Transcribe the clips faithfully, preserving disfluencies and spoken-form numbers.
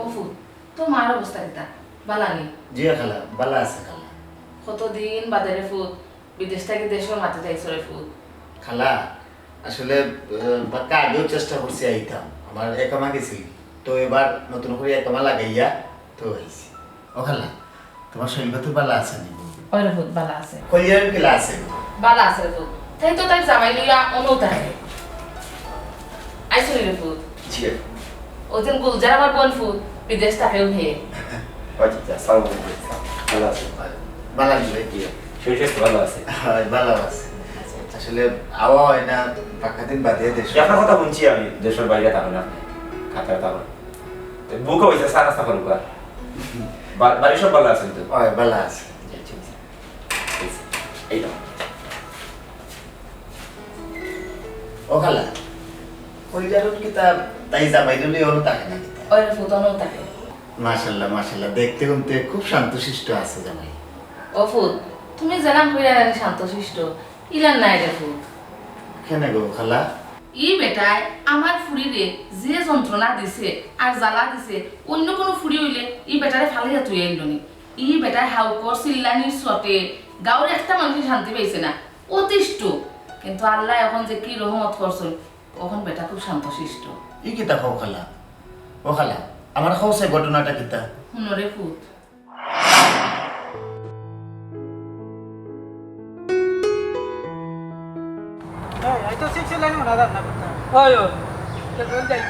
ও ফুত, তোর মার অবস্থা কিতা? বালা নি? জি খালা, বালা আছে খালা। কতদিন বাদে রে ফুত, বিদেশ থাকি দেশর মাটিত আইছো রে ফুত। খালা, আসলে, আহ, বাক্কা আগেও চেষ্টা করছি আইতাম, আমার একামা গেছিল, তো এবার নতুন করি একামা লাগাইয়া তো আইছি। ও খালা, তোমার শরীর তো বালা আছে নি? ওই রে ফুত, বালা আছে। কলিয়ার কিলা আছে? বালা আছে রে ফুত। তাই তো তাই জামাই লইয়া অনো থাকে। আইছো নি রে ফুত? জি। ও যেন গুলজার আমার বোন ফুত, বিদেশ থাকেও হে। আচ্ছা, আচ্ছা, আসসালামু আলাইকুম। বালা আছে? বালা নি ভাই? জি। শরীর স্বাস্থ্য বালা আছে? হয়, বালা আছে। আসলে আওয়া হয় না, বাক্কা দিন বাদে দেশ। আপনার কথা শুনছি আমি, দেশর বাইরে থাকেন আপনি, কাতারে থাকেন। তো বুকে হইছে, চা নাস্তা করুক আর। বা-, বাড়ির সব বালা আছেন তো? হয়, বালা আছে। জি, ঠিক আছে। এই যে, এই নাও। ও খালা, কলিজার কিতা তাই জামাই লইয়া অনো থাকে না কিতা? ওই রে ফুত, অনো থাকে। মাশাআল্লাহ, মাশাআল্লাহ, দেখতে শুনতে খুব শান্তশিষ্ট আছে জামাই। ও ফুত, তুমি যেলান কইরা জানি শান্তশিষ্ট, ইলান নায় রে ফুত। কেনে গো খালা? ই বেটায় আমার ফুরিরে যে যন্ত্রণা দিছে আর জ্বালা দিছে, অন্য কুনু ফুরি অইলে ই বেটারে ফালাইয়া থুইয়া আইলো নি। ই বেটায় হাউকর চিল্লানির চোটে গাঁওর একটা মানুষে শান্তি পাইছে না, অতিষ্ঠ। কিন্তু আল্লায় অখন যে কি রহমত করছইন, অখন বেটা খুব শান্তশিষ্ট। ই কিতা কও খালা? ও খালা, আমার কও সে ঘটনাটা কিতা? হুনো রে ফুত। এই, এই তো six lane মনে হয় না করতে। ওই, ওই। তো চল যাই।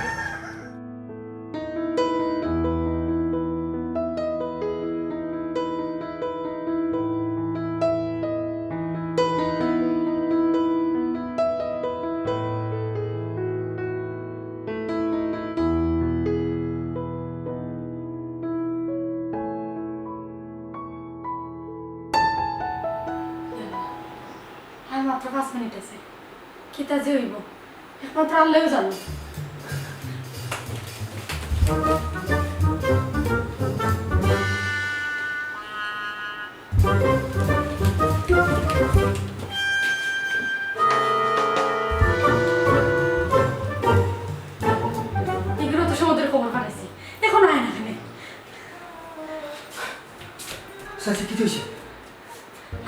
আর মাত্র পাঁচ মিনিট আছে। কিতা যে অইবো, একমাত্র আল্লায়উ জানো। এগুলো তো সমুদ্রের খবর পাঠাইছি, এখন আয় না কেনে। চাচি, কিতা অইছে?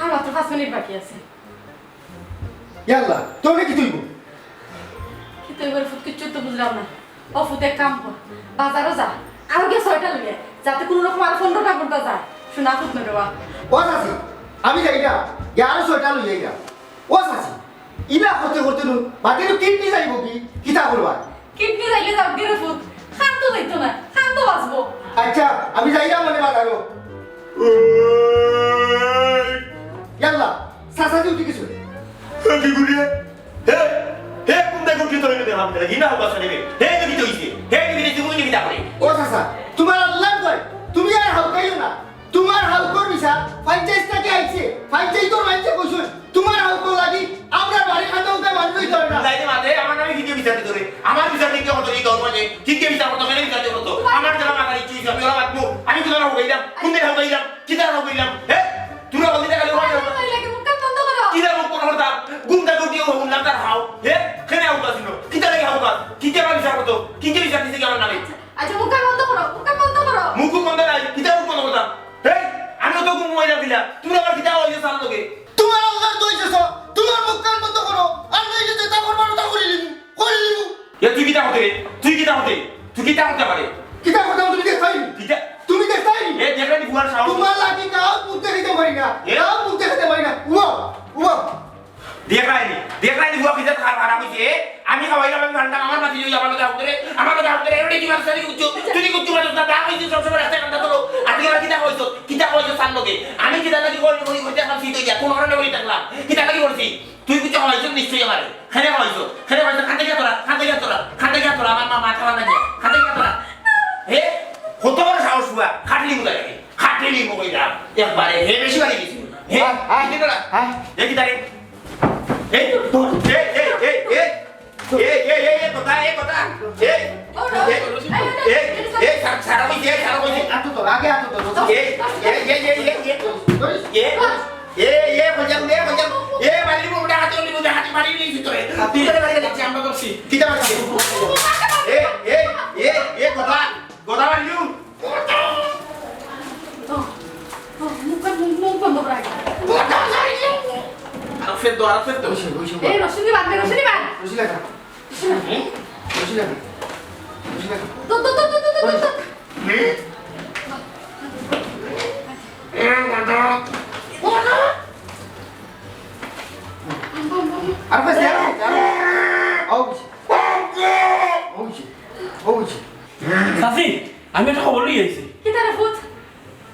আর মাত্র পাঁচ মিনিট বাকি আছে। ইয়াল্লা, তোরে কিতা অইবো? কিতা অইবো রে ফুত, কিচ্ছু তো বুঝলাম না। ও ফুত, এক কাম কর, বাজারো যা, আরো গিয়া ছয়টা লইয়া আয়, যাতে কুনু রকম আরো পনেরোটা ঘন্টা যায়। শোনা ফুত নরে বা। ও চাচি, আমি যাই না, গিয়া আরো ছয়টা লইয়া আইরাম। ও চাচি, ইলা করতে করতে নু বাদে নু কিডনি যাইবো কি? কিতা করবা? কিডনি যাইলে যাউক গি রে ফুত, খান তো যাইতো না, খান তো বাঁচবো। আচ্ছা, আমি যাইরাম মানে বাজারো। ইয়াল্লা, চাচা যে উঠি গেছইন। এ, কি করি রে? হে, হে, কোন দেখো কি তোর এনে দেখাম না? ঘৃণা হবা শুনে রে। হে, কি হইছে? হে, কি হইছে? তুমি কি করে? ও চাচা, তোমার আল্লাহ কয়, তুমি আর হাউকাইও না। তোমার হাউকর মিছা, পঞ্চায়েত থাকি আইছে, পঞ্চায়েতর মাইনষে কইছইন, তোমার হাউকর লাগি আমরার বাড়ি খান্দা উঠায় মানুষ অইতো না। যাইতে মাতে, আমার নামে কিতা বিচার দিতো রে? আমার বিচার দিতে কত রে, তোর মাঝে? কিতা বিচার করতো, কেনে বিচার দিতে কত? আমার যারা মাথার ইচ্ছু হইছে, আমি ওরা মাতমু। আমি কোথাও হাউকাইলাম? কোন দিন হাউকাইলাম? কিতা হাউকাইলাম? হে? তোরা বলতে গেলে ওরা আরে, ওই লাগে, মুখটা বন্ধ করো। কিতা মুখ বন্ধ করতাম? ঘুম থেকে উঠিয়া ও হুনলাম তার হাউ। হে? কেনে হাউকাছিল? কিতা লাগি হাউকাছ? কিতা বিচার করতো? কিতা বিচার দিছে কি আমার নামে? আচ্ছা, মুখটা বন্ধ করো, মুখটা বন্ধ করো। মুখ বন্ধ নাই, কিতা মুখ বন্ধ করতাম? হে? আমি তো ঘুম হইলাম দিলা। তোরা আবার কিতা হইছে সার লোকে? তোমার আল্লাহর দোষ আছে, তোমার মুখ কান বন্ধ করো, আর নইলে যেটা করবার ওটা করি লিমু, করি লিমু। এ তুই কিতা করতে রে? তুই কিতা করতে? তুই কিতা করতে পারে? কিতা করতাম তুমি দেখতাই? কিতা? তুমি দেখতাই? এ দেখলে নি বুয়ার সাহস? তোমার লাগি কাউ মুখ দেখাইতে পারি না, এ? কাউ মুখ দেখাইতে পারি না। উয়া, উয়া। দেখলাই নি, দেখলাই নি বুয়া কিতা থার ভাড়া হইছে, এ? আমি খাওয়াইলাম, আমি ভান্ডাম, আমার মাঝে ওই আমার লগে আউট করে, আমার লগে আউট করে, এবারে কি মারছে নি কুচ্ছু? তুই কুচ্ছু মারছ না, তা হইছে সব সময় রাস্তায় কান্দা তোলো। আর তুই আবার কিতা কইছ? কিতা কইছ সার লোকে? আমি কিতা লাগি কই, কই, কই, দেখলাম তুই তো ইয়া, কোন কারণে কই দেখলাম? কিতা লাগি করছি? তুই কিছু হয়েছ নিশ্চয়ই আমারে। খেলে হয়েছ, খেলে হয়েছ, খাতে গিয়া তোরা, খাতে গিয়া তোরা, খাতে গিয়া তোরা, আমার মা মাথা মাথা গিয়া, খাতে গিয়া তোরা। হে, কত বড় সাহস হুয়া, খাটলি মুখে রাখে, খাটলি মুখ হইলাম, একবারে, হে বেশি বাড়ি গেছি। হে, আয়, আয়, কি তোরা? আয়। এ কি তারে? এই, এই, এই, এই, এই, এই, এই, এই, এই, কথা, এই, কথা, এই, এই, এই, এই, সারা, সারা হইছে, সারা হইছে। আতো তো, আগে আতো তো। এই, এই, এই, এই, এই, এই, এই, এ, এ, বললাম, এ, বললাম, এ, মারি দিব, উঠে হাতে উঠে, উঠে হাতে মারি নিয়ে যেতে হবে। তুই তো মারি দিচ্ছি, আমরা করছি। কিতা মারছি? এ, এ, এ, এ, কথা, কথা মারি দিব। ধর, ধর, ধর, ধর, ধর, ধর, ধর। আর কইছে, আর কইছে, আর কইছে। ও বুঝি, ও বুঝি, ও বুঝি। চাচি, আমি একটা খবর লই আইছি। কিতা রে ফুত?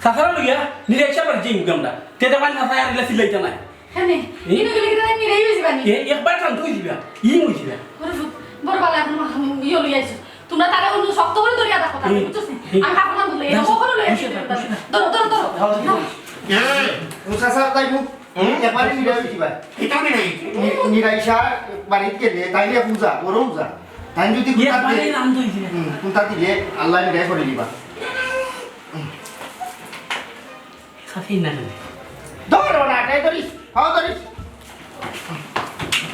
চাচারে লইয়া নিরাইশা বাড়ি যাইমু আমরা। তে দেখবায় চাচায় আর ইলা চিল্লাইতা নায়। হ্যাঁ নি? এ? ইনো গেলে কিতা নিরাই অইযিবা নি? এ, একবার শান্ত অইযিবা। ইং অইযিবা। ওরে ফুত, বড় বালা এখন ইয়ো লই আইছো। তুমরা তারে অন্য শক্ত করি ধরিয়া রাখো, তারে, হুম। বুঝছস নি? হুম। আমি কাপড় না ধরলে, এটা বুঝছি, কখনো লইয়া বুঝছি, যাইতে পারবে না। বুঝছি। ধরো, ধরো, ধরো। ধরো, ধরো। এ, ও চাচা, তাই মুখ, হুম? একবারে নিরাই অইযিবা। এটা আমি নাই। নি-, নিরাইশা বাড়িত গেলে, তাইলে বুঝা, বড় বুঝা। তাই যদি এ, কুন্তা বাড়ি দিলে, নাম তো অইছে। হুম, কুন্তা দিলে, আল্লায় নিরাই করি দিবা। সাথে না কেন? ধর ওরা, এটাই ধরিস, হাও ধরিস।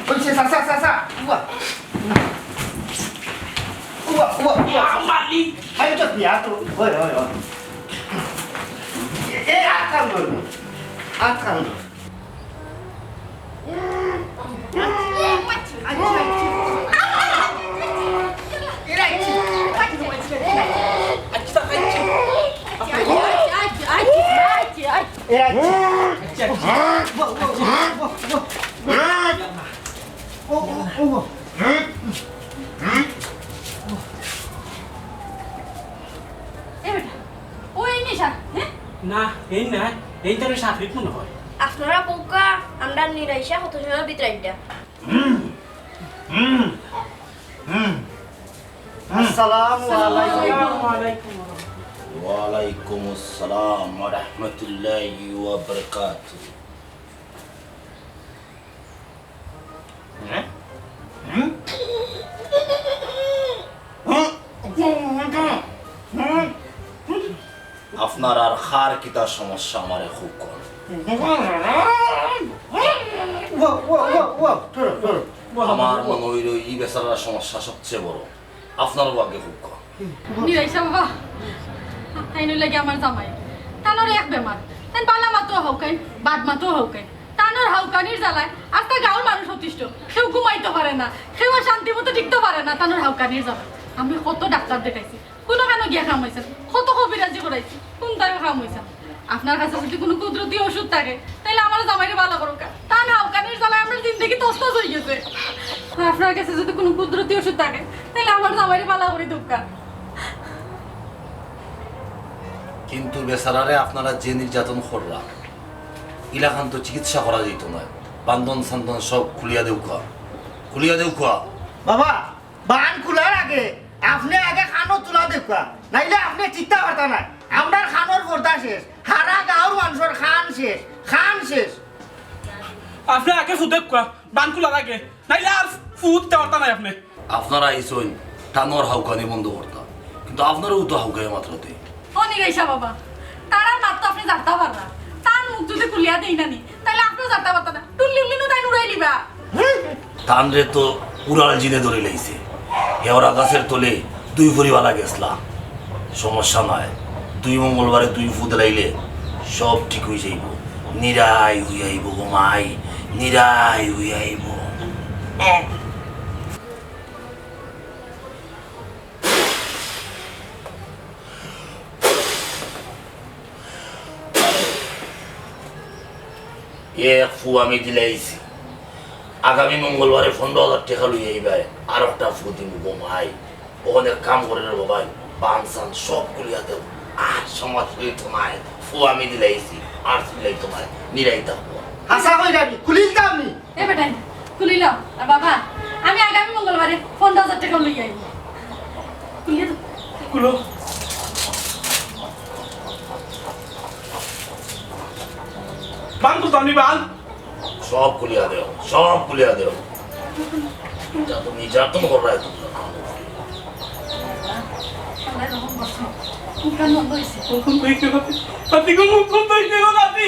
ওই সে, সা, সা, সা, সা, উয়া। উয়া, উয়া, উয়া। আ, মালিক। আরে তো দিয়া তো, ওই, ওই, ওই। এ, এ, আত কান ধর। আত কান ধর। এ বেটা, ও এই নিশা, হ্যাঁ? না, এই না, এই তো আমি সাফরিক মনে হয়। আপনারা কউক্কা, আমরা নিরাইশা কত সময় ভিতরে আড্ডা। হুম, হুম, হুম। আসসালামু আলাইকুম। আসসালামু আলাইকুম। ওয়ালাইকুম আসসালাম ওয়া রাহমাতুল্লাহি ওয়া বারাকাতুহু। আপনার আর কার কিতা সমস্যা আমারে খুব কর। আমার মনে অইল ই বেচারার সমস্যা সবচেয়ে বড়। আপনারও আগে খুব কর। নিরাইশা বাবা, তাইন অইলা গি আমার জামাই। তানর এক বেমার। তাইন বালা মাতো হাউকাইন, বাদ মাতো হাউকাইন। তানর হাউকানির জ্বালায় আস্তা গাঁওর মানুষ অতিষ্ঠ। কেউ ঘুমাইতো পারে না, কেউ আর শান্তি মতো টিকতো পারে না তানর হাউকানির জ্বালায়। আমি কত ডাক্তার দেখাইছি, কুনুখানো গিয়া কাম অইছে না। কত কবিরাজি করাইছি, কুনটাইও কাম অইছে না। আপনার কাছে যদি কুনু কুদরতি ওষুধ থাকে, তাইলে আমার জামাইরে বালা করউক্কা। তান হাউকানির জ্বালায় আমরার জিন্দেগি তছনছ অইগেছে। আপনার কাছে যদি কুনু কুদরতি ওষুধ থাকে, তাইলে আমার জামাইরে বালা করি দেউক্কা। কিন্তু বেচারারে আপনারা যে নির্যাতন কররা, ইলাখান তো চিকিৎসা করা যাইতো নায়। বান্ধন সান্ধন সব খুলিয়া দেউক্কা, খুলিয়া দেউক্কা। বাবা, বান খুলার আগে আপনে আগে কানো তুলা দেউক্কা, নাইলে আপনে চিন্তা পারতা নায়। আমরার কানর পর্দা শেষ, হারা গাঁওর মানষর কান শেষ, কান শেষ। আপনে আগে ফুদেউক্কা, বান খুলার আগে, নাইলে আর ফুদ দেওয়ারতা নাই আপনে। আপনারা আইছইন তানর হাউকানি বন্ধ করতা, কিন্তু আপনারাও তো হাউকাইয়া মাতরা তে। ও নিরাইশা বাবা, তারার মাত তো আপনে জারতা পাররা, তান মুখ যদি খুলিয়া দেই না নি, তাইলে আপনেও জারতা পারতা না। টুল্লি উল্লি নু তাইন উড়াইলিবা। তানরে তো উড়াল জিনে ধরিলাইছে। হেওরা গাছের তলে দুই পরিবালা গেছলা। সমস্যা নাই, দুই মঙ্গলবারে দুই ফু দিলাইলে সব ঠিক অইযাইবো। নিরাই অইযাইবো গো মাই, নিরাই অইযাইবো। এক ফু আমি দিলাইছি। আগামী মঙ্গলবারে পনরো হাজার টেকা লইয়া আইবায়, আর একটা ফু দিমু গো মাই। অখন এক কাম করো রে বাবা, বান সান সব খুলিয়া দেও। আর সমস্যা অইতো নায়, ফু আমি দিলাইছি, আর চিল্লাইতো নায়, নিরাই থাকবো। হাছা কইরা নি, খুলিলতাম নি। এ বেটাইন, খুলিলাও। আর বাবা, আমি আগামী মঙ্গলবারে পনরো হাজার টেকা লইয়া আইমু। খুলিয়া দেও। খুলো। বান তো জানি বান। সব খুলিয়া দেও, সব খুলিয়া দেও। নির্যাতন, নির্যাতন কররায় তোমরা। আল্লাহ রহম করছে। মুখটা বন্ধ অইছে। মুখ বন্ধ অইছে গো, নাতি। নাতি গো, মুখ বন্ধ অইছে গো, নাতি।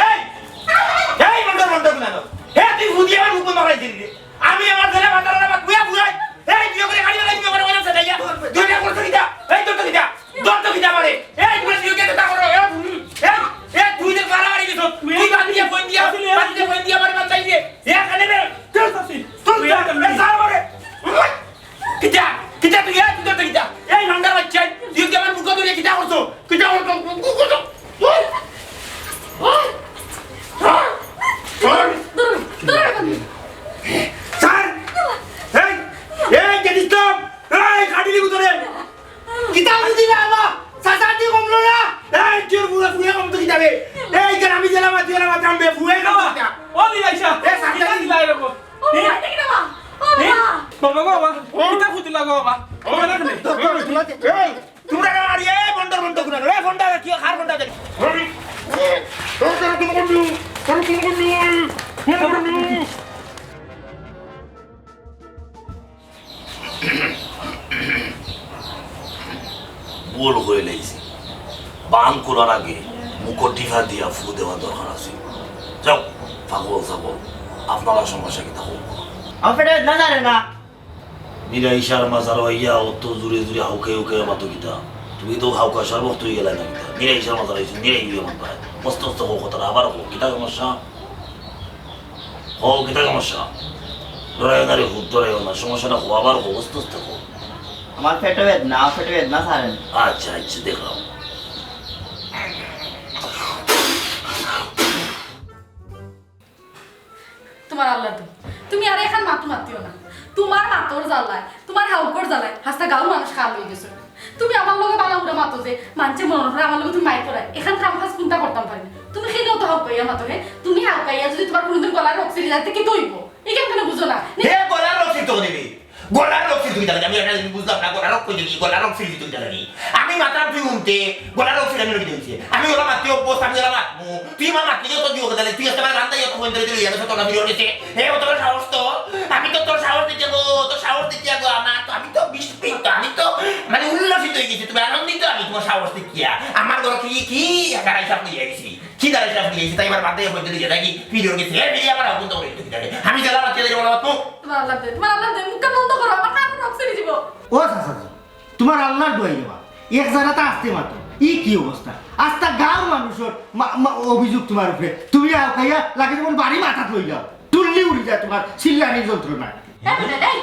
এই! এই, বন্ধ, বন্ধ, বন্ধ। হে, তুই ফু দিয়া আমার মুখ বন্ধ করাই দিলি রে। আমি আমার ছেলে মাতার না, কুয়া ফুরাই। এই, বিয়ে করে গাড়ি বানাই, বিয়ে করে বানাই, সেটা ইয়া। দুইটা করতে দিতা। এই, তোর তো দিতা। দর তো দিতা পারে। এই, পুরো বিয়ে করে তা করো। এই, এই, এই, তুই যে মারামারি দিছ। তুই বাদ দিয়া, ফোন দিয়া, বাদ দিয়া, ফোন দিয়া, আমার বাচ্চা দিয়ে। এ, এখানে রে। চল, চাচি। চল, তুই চল। একটা মেয়ে। কাম বে, ফুয়ে কাম বাবা, কিতা? ও দিলাইশা, এ, সাথে কিতা দিলাই রে গো? ও এ? বাবা, দেখি না মা। ও এ? বাবা। বাবা গো বাবা, কিতা ফুতিলা গো বাবা? ও বাবা, দেখি। এই, তোমরা না মারি, এ, বন্ধ, বন্ধ করে, এ, ফোনটা কি, কার ফোনটা দেখি? এই, এই, তোর, তোর, তোর, তোর, তোর, তোর, তোর, তোর, তোর, ভুল করি লাইছি। বাং করার আগে মুখো টিফা দিয়া ফু দেওয়া দরকার আছে। যাও, পাগল ছাগল, আপনারা সমস্যা কিতা কও? আমার পেটে না জানে না। মিরাইশার মাজার অইয়া অত জোরে জোরে হাউকাই হাউকাই মাতো কিতা? তুমি তো হাউকা সার ভক্ত অই গেলা না কিতা? মিরাইশার মাজার অইছে, মিরাই অইয়া মাতবা। আস্তে আস্তে কও কথাটা, আবার কও, কিতা সমস্যা? ও, কিতা সমস্যা? ডরাইও না রে ফুত, ডরাইও না। সমস্যাটা কও, আবার কও, আস্তে আস্তে কও। আমার পেটে বেদনা, আমার পেটে বেদনা ছাড়ে না। আচ্ছা, আচ্ছা, দেখো। তোমার আল্লাহ তো, তুমি আর এখান মাতু মাতিও না। তোমার মাতর জ্বালায়, তোমার হাউকর জ্বালায়, হাস্তা গাঁওর মানুষ খাল অই গেছে। তুমি আমার লগে বালা উড়া মাতো যে, মানষে মনে করে আমার লগে তুমি মাইর করায়। এখান কাম কাজ কুনটা করতাম পারি না। তুমি কেনে অত হাউকাইয়া মাতো, হে? তুমি হাউকাইয়া যদি তোমার কোনোদিন গলার রক ছিড়ি যায়, তে কিতা অইবো? ইখান কেনে বুঝো না? হে, গলার রক ছিড়তো কেনে রে? গলার রক ছিড়তো কিতা লাগে? আমি একটা জিনিস বুঝলাম না, গলার রক কই দেখি, গলার রক ছিড়তো কিতা লাগে? আমি মাতরাম তুই হুনতে, গলার রক ছিড়ানি রকি দিছে। আমি ওলা মাততে অভ্যস্ত, আমি ওলা মাতমু। তুই আমার মাতলে তো দিও কথা, তুই একটা রান্দাই অত ফোন ধরে দিলি, আমি তো তোর ভিডিও নিছে। হে, অত বড় সাহস তো? আমি তো তোর সাহস দিতে গো, তোর সাহস দিতে গো, আমার তো, আমি তো বিস্মিত, আমি তো মানে উল্লসিত অই গেছি, তুমি আনন্দিত, আমি তোমার সাহস দেখিয়া। আমার ঘরে কি, কি দাঁড়াই সাপ নিয়ে গেছি, কি দাঁড়াই সাপ নিয়ে গেছি, তাই আমার বাদে ফোন ধরে দিয়ে দেখি, ভিডিও গেছে, হে, ভিডিও আমার এখন তো করে দিতে থাকে। আমি গেলাম, আজকে দেখে বলো, বাপু। তোমার আল্লাহ দে, তোমার আল্লাহ দে, মুখটা বন্ধ করো, আমার কাপড় রক ছিড়ি দিব। ও চাচা, তোমার আল্লাহর দোয়াই রে বা, এক জাগাত আস্তে মাতো, ই কি অবস্থা? আস্তা গাঁওর মানুষর মা-, মা-, অভিযোগ তোমার উপরে, তুমি আও খাইয়া লাগে যেমন বাড়ি মাথাত লইলাও, টুল্লি উড়ি যায় তোমার চিল্লানির যন্ত্রণায়। এই বেটা, এই,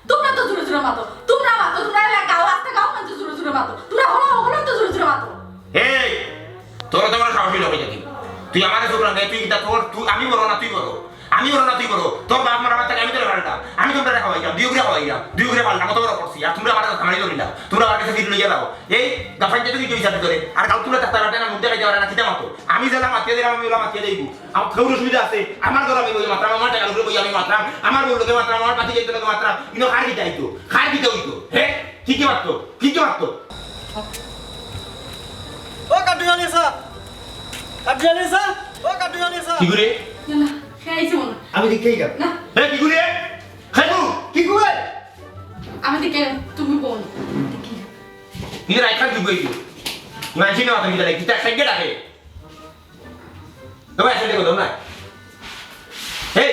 তোমরা তো জোরে জোরে মাতো, তোমরা মাতো, তোমরা এলাকা গাঁও, আস্তা গাঁও মানছে জোরে জোরে মাতো, তোমরা হলো, হলো তো জোরে জোরে মাতো। এই, তোর তো বড় সাহসী লোক হয়ে যাবি। তুই আমারে চুপ রাখ, তুই কিতা তোর, তুই, আমি বড় না, তুই বড়। আমি বড় না, তুই বড়। তোর বাপ মারা মারতে আমি তোরে পাল্টাম। আমি তোমরা খাওয়াইলাম, দুই গুড়ে খাওয়াইলাম, দুই গুড়ে পাল্টাম, কত বড় করছি। আর তোমরা আমার কাছে থামাই ধরিলাম। তোমরা আমার কাছে ফিরে লইয়া যাও। এই, গাফাইতে তুই কি বিচার করে? আর গাও তোমরা তার বাটা না মুখ দেখাইতে পারে না, কিতা মাতো? আমি জেলা মাতিয়ে দিলাম, আমি ওলা মাতিয়ে দেইব। আমার কেউ অসুবিধা আছে? আমার ঘরে আমি বই মাতরাম, আমার টাকার উপরে বই আমি মাতরাম, আমার বউর লগে মাতরাম, আমার পাতি যাইতে লগে মাতরাম। কিন্তু কার কিতা হইতো? কার কিতা হইতো? হে? কি কি মাততো? কি কি মাততো? ও কাটুয়ালি স্যার, কাটুয়ালি স্যার, ও কাটুয়ালি স্যার। কি করে? না, না, সে আইছে মনে হয়। আমি দেখতেই যাব। না। এ, কি করে? খাইবো? কি করে? আমি দেখে, তুমি বল। দেখি। কি রাইখা কি বইছো? মানছি না, তুমি তাহলে কিতা সাইডে রাখে? তোমার সাথে কথা না। হে,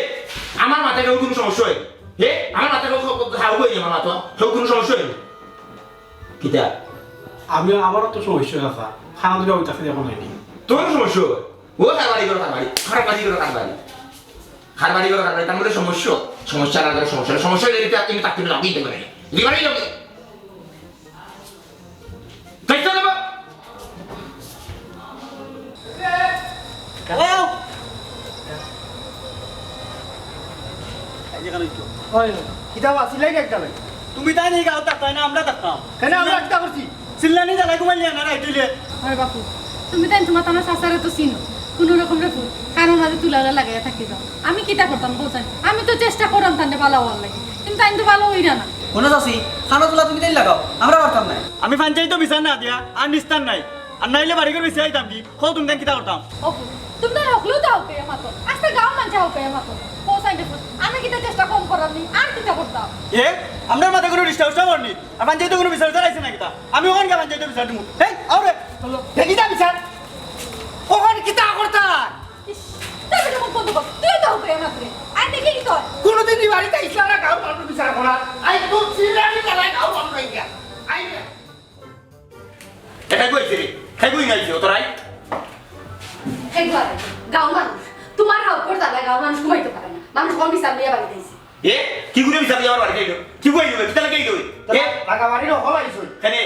আমার মাথায় কেউ কোনো সমস্যা হয়? হে, আমার মাথায় কেউ, কেউ, কেউ হাউ হয়নি আমার মাথা? কেউ কোনো সমস্যা হয়নি? কিতা? আমি, আমারও তো সমস্যা আছে। খানা দিলে ওই তাকে এখন হয়নি। তোর সমস্যা হয়? ও কারবারি করো কারবারি, কারবারি করো কারবারি। কারবারি করো কারবারি, তার মধ্যে সমস্যা, সমস্যা না করে সমস্যা, সমস্যা হইলে কিন্তু আপনি, আপনি লাগেই দেবেন। দিবারই লোকে। দেখতে দেবো। হ্যালো? এই যে এখানে একটু। ওই, কিতা বা, চিল্লাই কে একটা লাগে? তুমি তাই নেই গাঁও থাকতাই না, আমরা থাকতাম। কেন আমরা একটা করছি? চিল্লানি জ্বালাই ঘুমাইলে না, রাইত হইলে। আরে বাপু, তুমি তাই তোমার তানা চাচারে তো চিনো। কোনো রকম রে ফুল, কারণ মাঝে তুলারে লাগাইয়া থাকি দাও। আমি কিতা করতাম, বোঝাই? আমি তো চেষ্টা করলাম তান্ডে ভালো হওয়ার লাগে, কিন্তু তাই তো ভালো হইরা না। কোনো চাচি, খানো তুলা তুমি তাই লাগাও, আমরা পারতাম না। আমি ফাঞ্চাই তো বিচার না দিয়া, আর নিস্তার নাই। আর নাইলে বাড়ি ঘর বেশি আইতাম কি? কও তুমি তাই কিতা করতাম? ওহো, তুমি তাই হকলেও তো হাউকাইয়া মাতো। আস্তা গাঁও মানছে হাউকাইয়া মাতো। কও সাইডে ফুল, আমি কিতা চেষ্টা কম করার নি? আর কিতা করতাম? এ, আমরা মাথা কোনো রিস্টা উস্টা করনি। আর ফাঞ্চাই তো কোনো বিচার বিচার আইছে না কিতা? আমি ওখানকে ফাঞ্চাই তো বিচার দিমু। এই, আও রে। চলো। দেখি যা বিচার। ওখানে কিতা করতা? ইস, তাই বেটা মুখ বন্ধ কর। তুই তো হাউকাইয়া মাতরে। আর দেখি কি কয়। কোনোদিন এই বাড়িতে ইসলাম না, গাঁও মানুষ বিচার করা। আই তোর চিল্লানি জ্বালায় গাঁও মানুষ হয়ে গেল। আই না। এটা কইছে রে, হে কই নাই যে তোরাই? হে ঘরে, গাঁও মানুষ। তোমার হাউকর জ্বালায় গাঁও মানুষ ঘুমাইতে পারে না। মানুষ কোন বিচার লইয়া বাড়িতে আইছে? এ, কি করে বিচার লইয়া আমার বাড়িতে আইলো? কি কইলো? কিতা লাগে আইলো? এ? লাগা বাড়ির হকল আইছে। কেনে?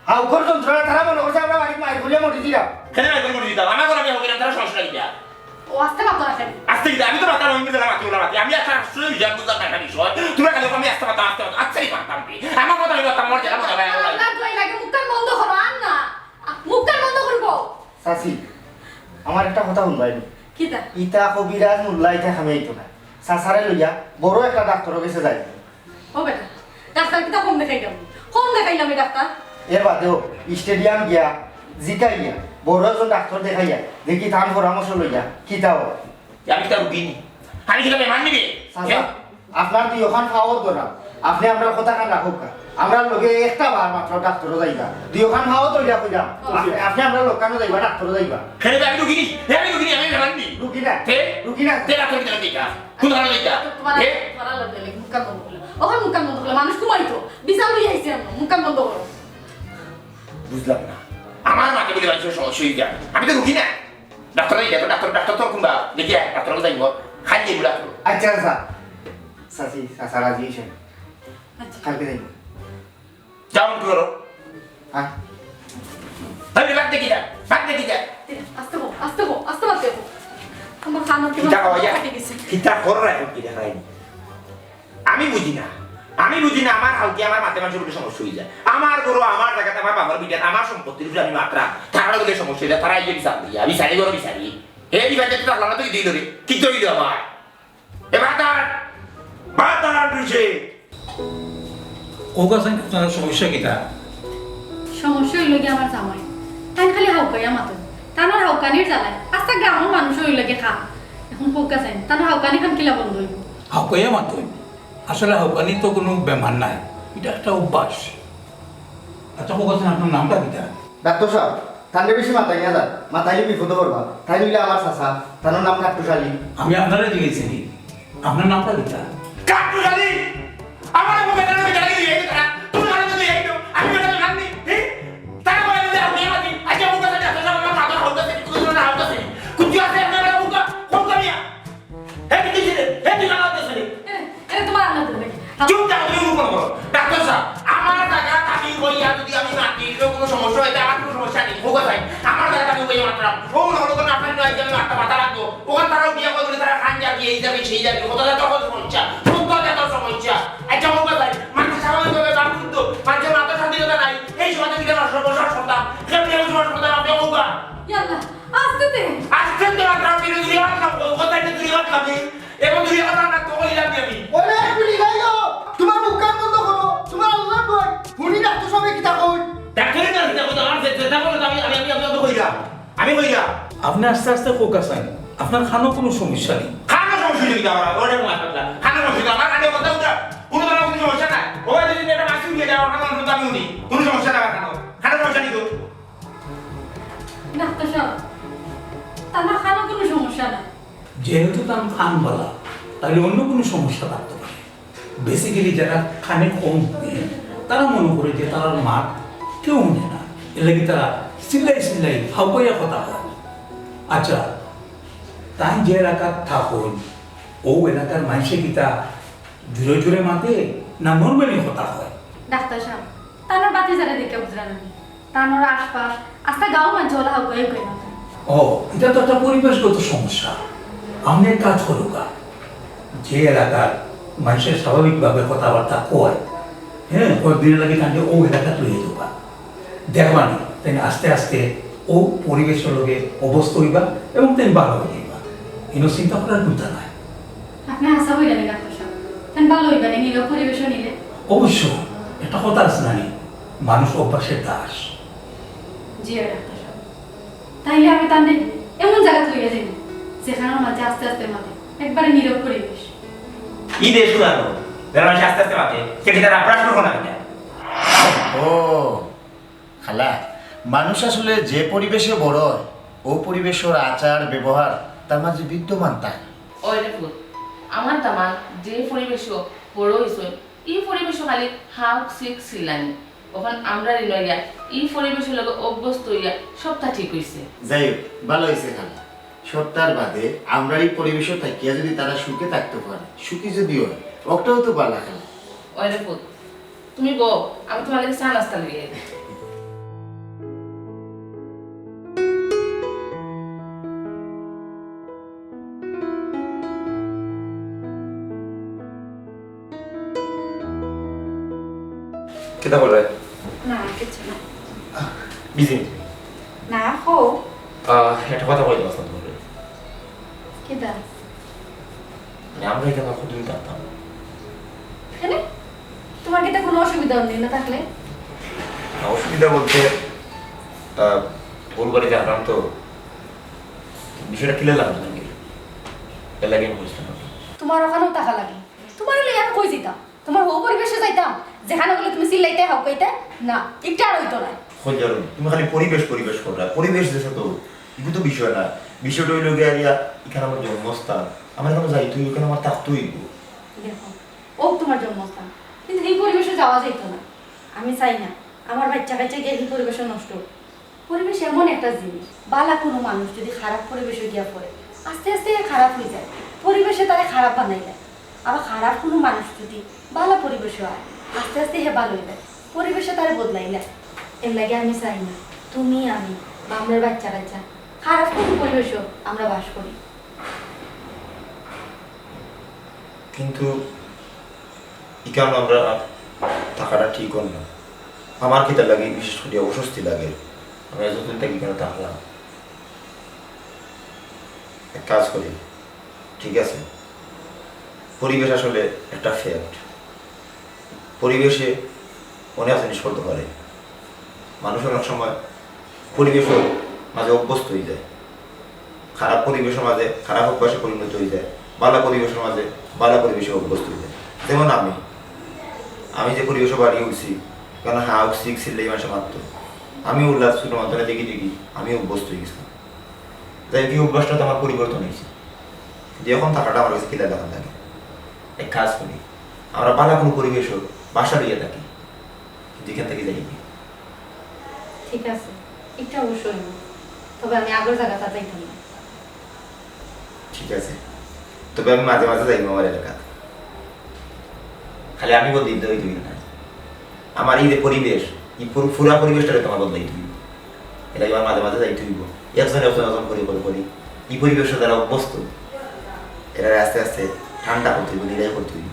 হাউকর যন্ত্রণা তারা মনে করছে আমরা বাড়িত মাইর করিয়া মরি দিলাম। কেনে মাইর করিয়া মরি দিতাম? আমার ঘরে আমি হাউক কইলাম, তারা সমস্যা কিতা? ও আস্তে মাতো রাখেন। আস্তে কিতা? আমি তো মাতরাম, আমি তো মাতরাম, আমি আর শাক শুয়ে যা বুঝলাম না, খালি সব। তোমরা খালি আমি আস্তে মাতরাম, আস্তে মাতরাম। আচ্ছা, এই মাতরাম কি? আমার কথা আমি মাতরাম, আমার জানা কথা ভাই, আমার ভাই। আল্লাহ দোয়াই লাগে, মুখখান বন্ধ করো, আর না। মুখখান বন্ধ করবো। চাচি, আমার একটা কথা হুনবায় নি। কিতা? ইতা কবিরাজ মোল্লা ইতা কামে আইতো না। চাচারে লইয়া বড় একটা ডাক্তরর গেছে যাই। ও বেটা, ডাক্তার কিতা কম দেখাইলাম? কম দেখাইলাম এই ডাক্তার। এর বাদেও স্টেডিয়াম গিয়া, জিকাইয়া, বড় একজন ডাক্তর দেখাইয়া, দেখি তান পরামর্শ লইয়া, কিতা অয়? আমি কিতা রুগী নি? আমি কিতা বেমার নি বে? চাচা, হে? আপনার দুইওখান পাও ধরা, আপনে আমরার কথাখান রাখউক্কা। আমরার লগে একটা বার মাত্র ডাক্তরো যাইবা। দুইওখান পাও ধরিয়া কইরাম, আপনে, আপনে আমরার লগে যাইবা, ডাক্তরো যাইবা। হে বে, আমি রুগী নি? হে, আমি রুগী নি? আমি বেমার নি? রুগী না। হে? রুগী না। তে ডাক্তর কিতা দিতা? কোন ধরনের দিতা? তোমার, হে? তোমার লগে মুখ কান বন্ধ করলে। ওখান মুখ কান বন্ধ করলে। মানুষ ঘুমাইতো। বিছানা লইয়া আইছি আমরা। মুখ কান বন্ধ করো। বুঝলাম না। আমার মাতে বলে মানুষের সমস্যা অই যায়। আমি তো রুগী না। ডাক্তর নাই, ডাক্তর, ডাক্তর, ডাক্তর তো কোনবা? দেখি আয়, ডাক্তর কোথায় গো? খাই যাইবো ডাক্তর। আচ্ছা, আচ্ছা। চাচি, চাচা রাজি অইছে। আচ্ছা। কালকে যাইবো। যাও, কি করো? হ্যাঁ। আরে, বাদ দেখি যা, বাদ দেখি যা। আস্তে হো, আস্তে হো, আস্তে বাদ দেখো। আমার কানর কিতা কেমন হয়, ফাটি গেছে। কিতা কররা এখন, কিতা খাইনি? আমি বুঝি না, আমি বুঝি না, আমার হাউকে আমার মাতে মানুষের উপরে সমস্যা অই যায়। আমার গরু, আমার জাগাত, আমার বাবার বিটাত, আমার সম্পত্তির উপরে আমি মাতরাম, তারার উপরে সমস্যা অই যায়, তারা এই যে বিচার দিয়া, বিচারি গরু বিচারি। এই বিচার তো রাখলাম না, তুই দিল রে, কি তৈরি আমার? এ বাতার, বাতার রুচে। ও গাছেন, আপনার সমস্যা কিতা? সমস্যা অইলো কি আমার জামাই, তাই খালি হাউকাইয়া মাতইন, তানর হাউকানির জ্বালায় আস্তা গ্রামর মানুষ অইলো কি খা। এখন কোক গাছেন, তানর হাউকানি খান কিলা বন্ধ অইবো? হাউকাইয়া মাতইন। আসলে হাউকানি তো কোনো বেমার নায়, ইটা একটা অভ্যাস। আচ্ছা, কোক গাছেন, আপনার নামটা কিতা? ডাক্তার সাব, তানরে বেশি মাতাইন না, মাতাইলে বিপদো পড়বা। তাইন অইলা আমার চাচা, তানর নাম কাট্টুশ আলী। আমি আপনারে জিগাইছি নি, আপনার নামটা কিতা? কাট্টুশ আলী! আমার মুখে তারা বেটা লাগে দিয়ে তারা, তুমি আমার মধ্যে এই তো, আমি বেটা লাগে নাম নেই, হি? তারা বলে যে আমি আমার দিন, আজকে মুখে সাথে আসলে আমার মাথা হালকা আছে, কুকুর না হালকা আছে। কুচি আছে, আপনার মুখে, কোন কমিয়া? হে, কি দিছে রে? হে, তুই আমার কাছে রে? এ, এ, তোমার আল্লাহ বলবে। চুপ থাকো, তুমি মুখ বন্ধ করো। ডাক্তার সাব, আমার জাগাত আমি কইয়া যদি আমি মাটি, এর কোনো সমস্যা অইতে আমার কোনো সমস্যা নেই। ভোগ আছে। আমার জাগাত আমি কইয়া মাতরাম। ও মনে হলো কোনো আপনার নয়, আমি মাথা মাথা রাখবো। ওখান তারাও বিয়া করে বলে তারা খান যাবি, এই যাবি, সেই যাবি। কত জাত কত সমস্যা। সত্য জাত সমস্যা। আচ্ছা, ভোগ আছে। মানুষ স্বাভাবিকভাবে বাপ করতো। মানুষের মাথা স্বাধীনতা নাই। এই সমাজে দিকে মানুষের বসবাস করতাম। কেমন বসবাস করতাম? আপনি ভোগ ইয়াল্লা, আস্তে দে। আস্তে তো রাখলাম, কিন্তু দূরে রাখলাম, কোথায় তো দূরে রাখলাম? এখন দূরে রাখলাম না, তো কইলাম আমি। ওরে, তুমি গাইও, তোমার মুখ কান বন্ধ করো, তোমার আল্লাহ কই, হুনি না তো সবে কিতা কই? ডাক্তারি না, কিতা কই, আমার যে, যেটা বলো, আমি, আমি, আমি, আমি, আমি কইলাম, আমি কইলাম। আপনি আস্তে আস্তে কোক গাছেন, আপনার কানো কোনো সমস্যা নেই। কানো সমস্যা নেই, আমার, ওরে মাথা, কানো সমস্যা নেই, আমার কানে কথা উঠা, কোনো ধরনের কোনো সমস্যা নাই। ও যদি এটা মাসি উঠে যায়, আমার কানো শুনতে আমি উঠি, কোনো সমস্যা নাই আমার কানো, কানো সমস্যা নেই তো। ডাক্তার সাব, তানর কানো কোনো সমস্যা নাই। যেহেতু তান কান বালা, তাইলে অন্য কোনো সমস্যা থাকতে পারে। Basically যারা কানে কম হুনে, তারা মনে করে যে তারার মাত কেউ হুনে না, এর লাগি তারা চিল্লাই চিল্লাই হাউকাইয়া কথা কয়। আচ্ছা, তাইন যে এলাকাত থাকইন, ও এলাকার মাইনষে কিতা জোরে জোরে মাতে না normally কথা কয়? ডাক্তার সাব, তানর বাতি যারা দেখে বুঝরা না। তানর আশপাশ, আস্তা গাঁও মানষে ওলা হাউকাই হাউকাই মাতে। ও, এটা তো একটা পরিবেশগত সমস্যা। আপনি এক কাজ করুকা, যে এলাকার মাইনষে স্বাভাবিকভাবে কথাবার্তা কয়, হ্যাঁ, কয়েকদিন লাগি তানরে ও এলাকাত লইয়া যাউকা। দেখবা নি, তাইন আস্তে আস্তে ও পরিবেশর লগে অভ্যস্ত অইবা এবং তাইন ভালো অইযিবা। ইনো চিন্তা করার কুন্তা নাই। আপনি হাছা কইরা নি ডাক্তার সাব? তাইন ভালো অইবা নি নীরব পরিবেশো নিলে? অবশ্য, একটা কথা আছে না নি, মানুষ অভ্যাসের দাস। জি, ডাক্তার সাব। তাইলে আমি তানরে এমন জাগাত লইয়া যাইমু, যেখানর মাঝে আস্তে আস্তে মাতে, একবারে নীরব পরিবেশ। ই দেশ উড়ানো, যারা মাঝে আস্তে আস্তে মাতে, সে কি তারা আপনার শুরু না? ও, খালা, মানুষ আসলে যে পরিবেশে বড় অয়, ও পরিবেশর আচার ব্যবহার তার মাঝে বিদ্যমান থাকে। ওই রে পুত, আমার দামান্দ যে পরিবেশো বড় অইছইন, ই পরিবেশো খালি হাউক চিক চিল্লানি। অখন আমরার ইনো আইয়া ই পরিবেশর লগে অভ্যস্ত অইয়া সবটা ঠিক অইছে। যাই হোক, ভালা অইছে খালা। সবটার বাদে আমরার ই পরিবেশো থাকিয়া যদি তারা সুখে থাকতে পারে, সুখী যদি অয়, অটাও তো ভালা খালা। ওই রে পুত, তুমি বও, আমি তুমার লাগি চা নাস্তা লইয়া আই। কিতা কররায়? না, কিচ্ছু না। বিজি? না, কও। আহ, একটা কথা কইতাম আছলাম তুমারে। কিতা? মানে আমরা এখানে কতদিন থাকতাম? এখানে তোমার কিতা কোনো অসুবিধা নেই না থাকলে? না, অসুবিধা বলতে, আহ, ওর বাড়ি জানতাম তো, বিষয়টা ক্লিয়ার লাগতো নাকি? এর লাগে আমি বুঝতাম না। তোমার ওখানেও থাকা লাগে। তোমার হলে আমি কই যেতাম? তোমার হউ পরিবেশে যাইতাম, যেখানে গেলে তুমি চিল্লাইতে হাউকাইতে? না, একটা আর হইতো না। খোঁজারো, তুমি খালি পরিবেশ পরিবেশ করলা, পরিবেশ দেশে তো, এগুলো তো বিষয় না। বিষয়টা হইলো গিয়া ইয়া, এখানে আমার জন্মস্থান, আমার এখানে যাইতে হইব, এখানে আমার থাকতে হইব। দেখো, ও তোমার জন্মস্থান, কিন্তু এই পরিবেশে যাওয়া যাইতো না। আমি চাই না আমার বাচ্চা কাচ্চা গিয়ে এই পরিবেশে নষ্ট হোক। পরিবেশ এমন একটা জিনিস, বালা কোনো মানুষ যদি খারাপ পরিবেশে গিয়া পড়ে, আস্তে আস্তে হে খারাপ হয়ে যায়। পরিবেশে তারে খারাপ বানাইলে, আবার খারাপ কোনো মানুষ যদি বালা পরিবেশে হয়, আস্তে আস্তে হে ভালো হয়ে যায়। পরিবেশে তারে বদলাইলে, এর লাগে আমি চাই না তুমি, আমি বা আমরার বাচ্চা কাচ্চা খারাপ কোনো পরিবেশে আমরা বাস করি। কিন্তু এখানে আমরা থাকাটা ঠিক হল না। আমার কিতা লাগে, বিশেষ করে অস্বস্তি লাগে। আমরা যতদিন থাকি এখানে থাকলাম, এক কাজ করি, ঠিক আছে, পরিবেশ আসলে একটা ফ্যাক্ট। পরিবেশে অনেক জিনিস করতে পারে। মানুষ অনেক সময় পরিবেশের মাঝে অভ্যস্ত হয়ে যায়, খারাপ পরিবেশের মাঝে খারাপ অভ্যাসে পরিণত হয়ে যায়, ভালো পরিবেশের মাঝে ভালো পরিবেশে অভ্যস্ত হয়ে যায়। যেমন আমি, আমি যে পরিবেশে বাড়ি উঠছি, কারণ হা উঠছি, চিল্লাই মানুষে মারতো, আমি উল্লাস ছোট মাধ্যমে দেখি দেখি আমি অভ্যস্ত হয়ে গেছিলাম। যাই হোক, এই অভ্যাসটা তো আমার পরিবর্তন হয়েছে, কিন্তু এখন থাকাটা আমার কাছে কিলা দেখান লাগে। এক কাজ করি, আমরা ভালো কোনো পরিবেশে বাসা লইয়া থাকি, কিন্তু এখান থেকে যাই কি? ঠিক আছে, একটু অবসর নিও, তবে আমি আগের জায়গাটা যাইতাম না। ঠিক আছে, তবে আমি মাঝে মাঝে যাইব আমার এলাকাত। খালি আমি বদলাইতে হইতে হইল না, আমার এই যে পরিবেশ, এই পুরো পুরা পরিবেশটারে তোমার বদলাইতে হইব। এটা আমার মাঝে মাঝে যাইতে হইব, একজন একজন একজন করে করে করে এই পরিবেশে যারা অভ্যস্ত, এরা আস্তে আস্তে ঠান্ডা করতে হইব, নিরাই করতে হইব।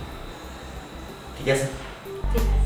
ঠিক আছে? ঠিক আছে।